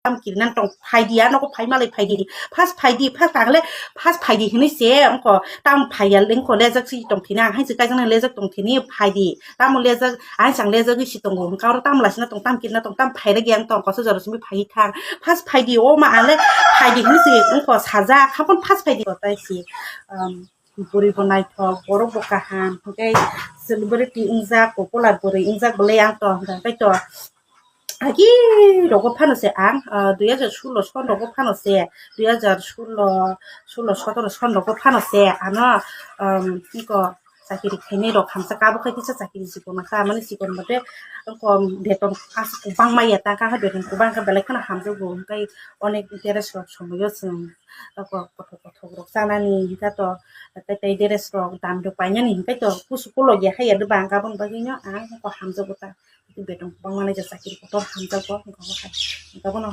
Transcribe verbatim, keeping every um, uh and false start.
tam kirina tong phai di, a nogo phai malai phai di. First phai di, first ang le first phai di hinui se, ongko tam phai ya, ongko lejak si tong thini, ang hai se kaijak nang lejak tong thini, phai di. Tamo lejak, ang chang lejak si tongo, hingke oro tam lasina tong, tam kirina tong, tam phai regi ang tong, koso jora simi phai kha. First phai di, o ma ang le phai di hinui se, ongko sajak, hapon first phai di, kotai si. Um, Bwrwi bo naithok, borok bo kaham, hwnkhe celebrity wngjak, popular bwrwi wngjak bwlai ang to, hwnkhe to agi rogo phano se ang, ah, dui hajar sullo son rogo phano se, dui hajar sullo, sullo sotoro son rogo phano se ano, um, iko chakiri khainai rok hamsa kabo khai kisa chakiri sikon kha, mani sikon bade kom beton aswk kwbangma ya ta kha, beton kwbang kha belai kheno hamjakgo, hwnkhe onek interest rok somoio chwng. Toko kothok kothok rok chanani hingka to tei tei dress rok dam rok painani hingke to kusu kolok ya haiya de bang aboni bagwi no ang ko hamjago ta betong kwbangma nai ja chakiri kotor hamjago hingka bo hai hingka bono.